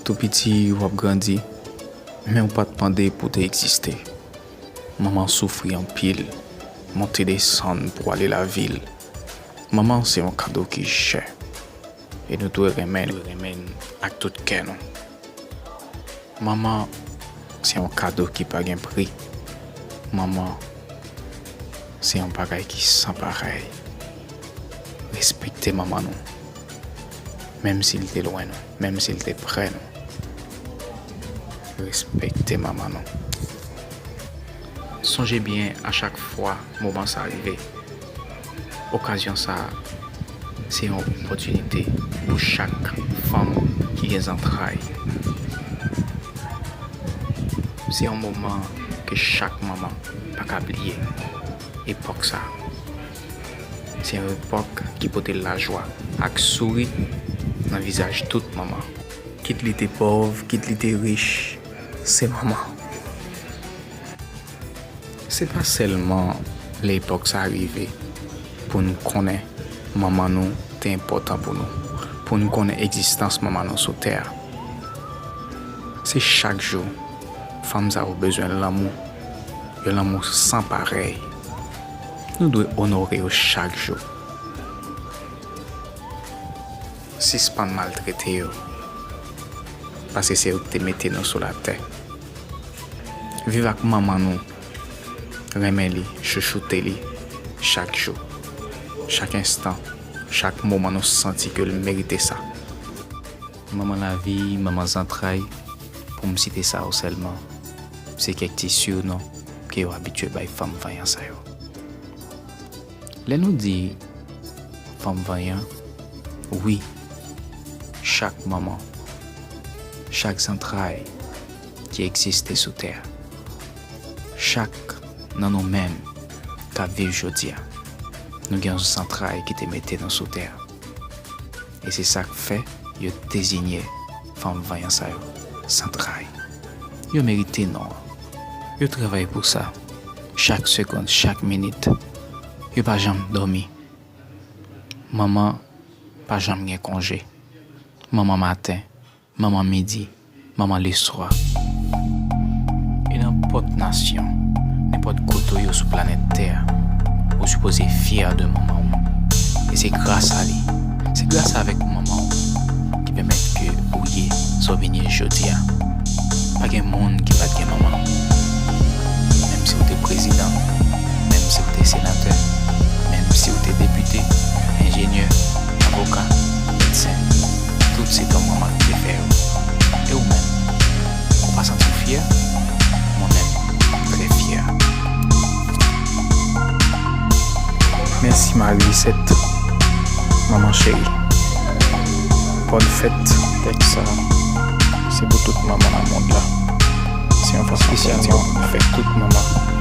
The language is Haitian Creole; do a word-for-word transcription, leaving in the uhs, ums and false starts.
Tou piti, w ap grandi, men w pa t mande pou w te egziste. Manman soufri anpil, monte desann pou ale lavil. Manman se yon kado ki chè, e nou dwe renmen l, dwe renmen l ak tout kè nou. Manman se yon kado ki pa gen pri. Manman se yon bagay ki san parèy. Respekte manman nou, menm si l te lwen nou, menm si l te prè nou. Respekte manman nou. Sonje byen a chak fwa moman sa a rive. Okazyon sa a se yon opòtinite pou chak fanm ki gen zantray. Se yon moman ke chak manman pa ka bliye. Epòk sa a, se yon epòk ki pote lajwa ak souri nan vizaj tout manman. Kit li te pòv, kit li te rich, se manman. Se pa sèlman lè epòk sa a rive pou n konnen manman nou te enpòtan pou nou, pou n konnen egzistans manman nou sou tè a. Se chak jou fanm sa yo bezwen lanmou, yon lanmou san parèy. Nou dwe onore yo chak jou. Sispann maltrete yo, paske se yo ki te mete nou sou latè. Viv ak manman nou, renmen li, chouchoute li chak jou, chak enstan, chak moman nou santi ke l merite sa. Manman lavi, manman zantray, pou m site sa yo sèlman, se kèk ti sinon ke yo abitye bay fanm vanyan sa yo. Lè nou di fanm vanyan, wi, chak manman, chak zantray ki egziste sou tè a, chak nan nou menm k ap viv jodi a, nou gen yon zantray ki te mete nou sou tè a. E se sa k fè yo deziye fanm vanyan sa yo, zantray. Yo merite non an. Yo travay pou sa, chak segonn, chak minit. Yo pa janm dòmi. Manman pa janm gen konje. Manman maten, manman midi, manman leswa. E nenpòt nasyon, nenpòt kote w ye sou planèt tè a, ou sipoze fyè de manman w. E se gras a li, se gras avèk manman w ki pèmèt ke ou ye sa w vin ye jodi a. Pa gen moun ki pa t gen manman. Menm si w te prezidan, menm si w te senatè, menm si w te depite, enjenyè, avoka, medsen, tout se don manman ki te fè yo. E ou menm, ou pa santi w fyè? Mwen menm, m trè fyè. Mèsi Marie Lisette, manman cheri. Bòn fèt. Tèks sa, se pou tout manman nan mond la. Se yon fason pou di yon fèt tout manman.